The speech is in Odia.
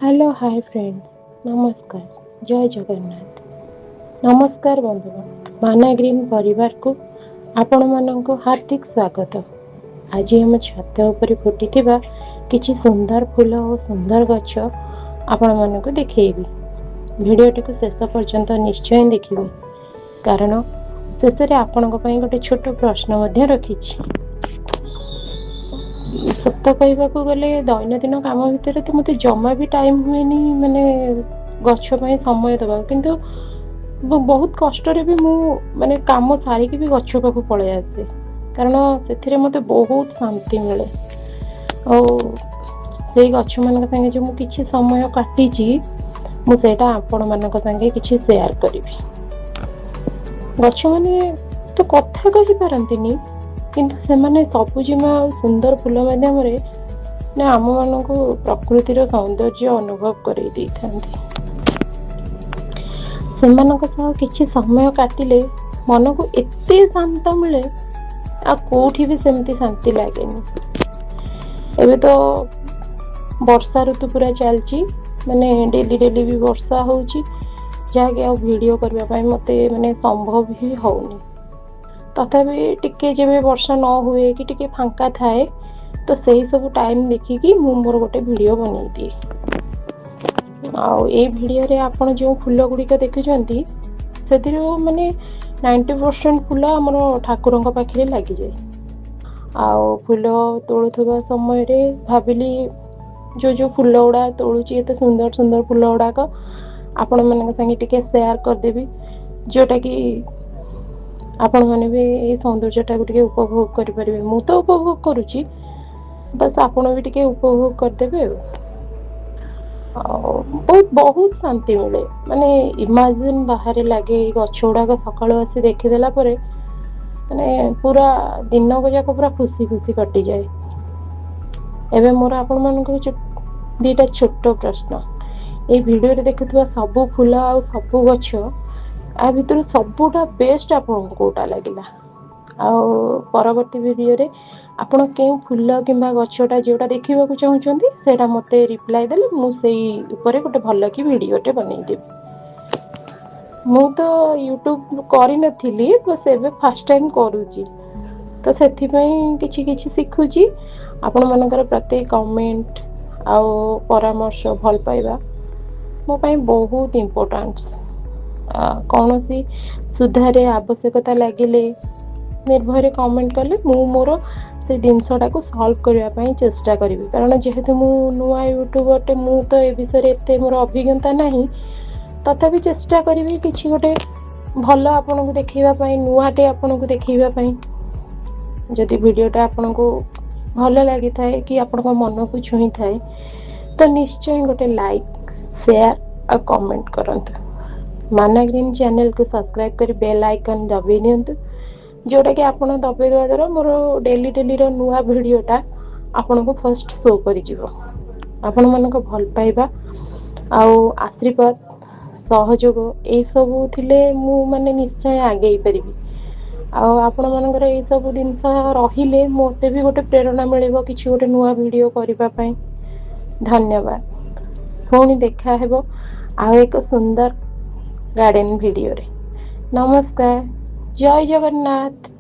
ହ୍ୟାଲୋ, ହାଏ ଫ୍ରେଣ୍ଡସ୍, ନମସ୍କାର, ଜୟ ଜଗନ୍ନାଥ। ନମସ୍କାର ବନ୍ଧୁଗଣ, ମାନା ଗ୍ରୀନ୍ ପରିବାରକୁ ଆପଣମାନଙ୍କୁ ହାର୍ଦ୍ଦିକ ସ୍ୱାଗତ। ଆଜି ଆମ ଛାତ ଉପରେ ଫୁଟିଥିବା କିଛି ସୁନ୍ଦର ଫୁଲ ଓ ସୁନ୍ଦର ଗଛ ଆପଣମାନଙ୍କୁ ଦେଖେଇବି। ଭିଡ଼ିଓଟିକୁ ଶେଷ ପର୍ଯ୍ୟନ୍ତ ନିଶ୍ଚୟ ଦେଖିବେ, କାରଣ ଶେଷରେ ଆପଣଙ୍କ ପାଇଁ ଗୋଟେ ଛୋଟ ପ୍ରଶ୍ନ ମଧ୍ୟ ରଖିଛି। ସତ କହିବାକୁ ଗଲେ, ଦୈନନ୍ଦିନ କାମ ଭିତରେ ତ ମୋତେ ଜମା ବି ଟାଇମ୍ ହୁଏନି ମାନେ ଗଛ ପାଇଁ ସମୟ ଦେବାକୁ। କିନ୍ତୁ ବହୁତ କଷ୍ଟରେ ବି ମୁଁ ମାନେ କାମ ସାରିକି ବି ଗଛ ପାଖକୁ ପଳେଇ ଆସେ, କାରଣ ସେଥିରେ ମୋତେ ବହୁତ ଶାନ୍ତି ମିଳେ। ଆଉ ସେଇ ଗଛମାନଙ୍କ ସାଙ୍ଗେ ଯେଉଁ ମୁଁ କିଛି ସମୟ କାଟିଛି, ମୁଁ ସେଇଟା ଆପଣମାନଙ୍କ ସାଙ୍ଗେ କିଛି ସେୟାର କରିବି। ଗଛମାନେ ତ କଥା କହିପାରନ୍ତିନି, କିନ୍ତୁ ସେମାନେ ସବୁଜିମା ଆଉ ସୁନ୍ଦର ଫୁଲ ମାଧ୍ୟମରେ ନା ଆମମାନଙ୍କୁ ପ୍ରକୃତିର ସୌନ୍ଦର୍ଯ୍ୟ ଅନୁଭବ କରେଇ ଦେଇଥାନ୍ତି। ସେମାନଙ୍କ ସହ କିଛି ସମୟ କାଟିଲେ ମନକୁ ଏତେ ଶାନ୍ତ ମିଳେ, ଆଉ କୋଉଠି ବି ସେମିତି ଶାନ୍ତି ଲାଗେନି। ଏବେ ତ ବର୍ଷା ଋତୁ ପୁରା ଚାଲିଛି, ମାନେ ଡେଲି ଡେଲି ବି ବର୍ଷା ହେଉଛି, ଯାହାକି ଆଉ ଭିଡ଼ିଓ କରିବା ପାଇଁ ମୋତେ ମାନେ ସମ୍ଭବ ହିଁ ହେଉନି। ତଥାପି ଟିକେ ଯେବେ ବର୍ଷା ନ ହୁଏ କି ଟିକେ ଫାଙ୍କା ଥାଏ, ତ ସେଇ ସବୁ ଟାଇମ୍ ଦେଖିକି ମୁଁ ମୋର ଗୋଟେ ଭିଡ଼ିଓ ବନେଇ ଦିଏ। ଆଉ ଏଇ ଭିଡ଼ିଓରେ ଆପଣ ଯେଉଁ ଫୁଲ ଗୁଡ଼ିକ ଦେଖୁଛନ୍ତି, ସେଥିରୁ ମାନେ 90% ଫୁଲ ଆମର ଠାକୁରଙ୍କ ପାଖରେ ଲାଗିଯାଏ। ଆଉ ଫୁଲ ତୋଳୁଥିବା ସମୟରେ ଭାବିଲି, ଯେଉଁ ଯେଉଁ ଫୁଲ ଗୁଡ଼ା ତୋଳୁଛି, ଏତେ ସୁନ୍ଦର ସୁନ୍ଦର ଫୁଲ ଗୁଡ଼ାକ ଆପଣମାନଙ୍କ ସାଙ୍ଗେ ଟିକେ ସେୟାର କରିଦେବି, ଯେଉଁଟାକି ଆପଣମାନେ ବି ଏଇ ସୌନ୍ଦର୍ଯ୍ୟଟାକୁ ଟିକେ ଉପଭୋଗ କରିପାରିବେ। ମୁଁ ତ ଉପଭୋଗ କରୁଛି, ବାସ୍ ଆପଣ ବି ଟିକେ ଉପଭୋଗ କରିଦେବେ। ଆଉ ବହୁତ ବହୁତ ଶାନ୍ତି ମିଳେ, ମାନେ ଇମାଜିନ୍ ବାହାରେ ଲାଗେ। ଏଇ ଗଛ ଗୁଡ଼ାକ ସକାଳୁ ଆସି ଦେଖିଦେଲା ପରେ ମାନେ ପୁରା ଦିନକ ଯାକ ପୁରା ଖୁସି ଖୁସି କଟିଯାଏ। ଏବେ ମୋର ଆପଣମାନଙ୍କୁ ଦିଟା ଛୋଟ ପ୍ରଶ୍ନ। ଏଇ ଭିଡ଼ିଓରେ ଦେଖୁଥିବା ସବୁ ଫୁଲ ଆଉ ସବୁ ଗଛ, ଆ ଭିତରୁ ସବୁଟା ବେଷ୍ଟ ଆପଣଙ୍କୁ କୋଉଟା ଲାଗିଲା? ଆଉ ପରବର୍ତ୍ତୀ ଭିଡ଼ିଓରେ ଆପଣ କେଉଁ ଫୁଲ କିମ୍ବା ଗଛଟା ଯେଉଁଟା ଦେଖିବାକୁ ଚାହୁଁଛନ୍ତି, ସେଇଟା ମୋତେ ରିପ୍ଲାଏ ଦେଲେ ମୁଁ ସେଇ ଉପରେ ଗୋଟେ ଭଲ କି ଭିଡ଼ିଓଟେ ବନେଇଦେବି। ମୁଁ ତ ୟୁଟ୍ୟୁବ୍ କରିନଥିଲି, ବାସ୍ ଏବେ ଫାର୍ଷ୍ଟ ଟାଇମ୍ କରୁଛି, ତ ସେଥିପାଇଁ କିଛି କିଛି ଶିଖୁଛି। ଆପଣମାନଙ୍କର ପ୍ରତ୍ୟେକ କମେଣ୍ଟ ଆଉ ପରାମର୍ଶ, ଭଲ ପାଇବା ମୋ ପାଇଁ ବହୁତ ଇମ୍ପୋର୍ଟାଣ୍ଟ। କୌଣସି ସୁଧାର ଆବଶ୍ୟକତା ଲାଗିଲେ ନିର୍ଭୟରେ କମେଣ୍ଟ କଲେ ମୁଁ ମୋର ସେ ଜିନିଷଟାକୁ ସଲ୍ଭ କରିବା ପାଇଁ ଚେଷ୍ଟା କରିବି, କାରଣ ଯେହେତୁ ମୁଁ ନୂଆ ୟୁଟ୍ୟୁବରଟେ, ମୁଁ ତ ଏ ବିଷୟରେ ଏତେ ମୋର ଅଭିଜ୍ଞତା ନାହିଁ। ତଥାପି ଚେଷ୍ଟା କରିବି କିଛି ଗୋଟେ ଭଲ ଆପଣଙ୍କୁ ଦେଖେଇବା ପାଇଁ, ନୂଆଟେ ଆପଣଙ୍କୁ ଦେଖେଇବା ପାଇଁ। ଯଦି ଭିଡ଼ିଓଟା ଆପଣଙ୍କୁ ଭଲ ଲାଗିଥାଏ କି ଆପଣଙ୍କ ମନକୁ ଛୁଇଁଥାଏ, ତ ନିଶ୍ଚୟ ଗୋଟେ ଲାଇକ୍, ସେୟାର ଆଉ କମେଣ୍ଟ କରନ୍ତୁ। ମାନା ଗ୍ରୀନ୍ ଚ୍ୟାନେଲକୁ ସବସ୍କ୍ରାଇବ୍ କରି ବେଲ୍ ଆଇକନ୍ ଦବେଇ ଦିଅନ୍ତୁ, ଯେଉଁଟାକି ଆପଣ ଦବେଇ ଦେବା ଦ୍ୱାରା ମୋର ଡେଲି ଡେଲିର ନୂଆ ଭିଡ଼ିଓଟା ଆପଣଙ୍କୁ ଫାଷ୍ଟ ଶୋ କରିଯିବ। ଆପଣମାନଙ୍କ ଭଲ ପାଇବା ଆଉ ଆଶୀର୍ବାଦ, ସହଯୋଗ ଏଇସବୁ ଥିଲେ ମୁଁ ମାନେ ନିଶ୍ଚୟ ଆଗେଇ ପାରିବି। ଆଉ ଆପଣମାନଙ୍କର ଏଇସବୁ ଜିନିଷ ରହିଲେ ମୋତେ ବି ଗୋଟେ ପ୍ରେରଣା ମିଳିବ କିଛି ଗୋଟେ ନୂଆ ଭିଡ଼ିଓ କରିବା ପାଇଁ। ଧନ୍ୟବାଦ। ପୁଣି ଦେଖା ହେବ ଆଉ ଏକ ସୁନ୍ଦର ଗାର୍ଡେନ ଭିଡ଼ିଓରେ। ନମସ୍କାର, ଜୟ ଜଗନ୍ନାଥ।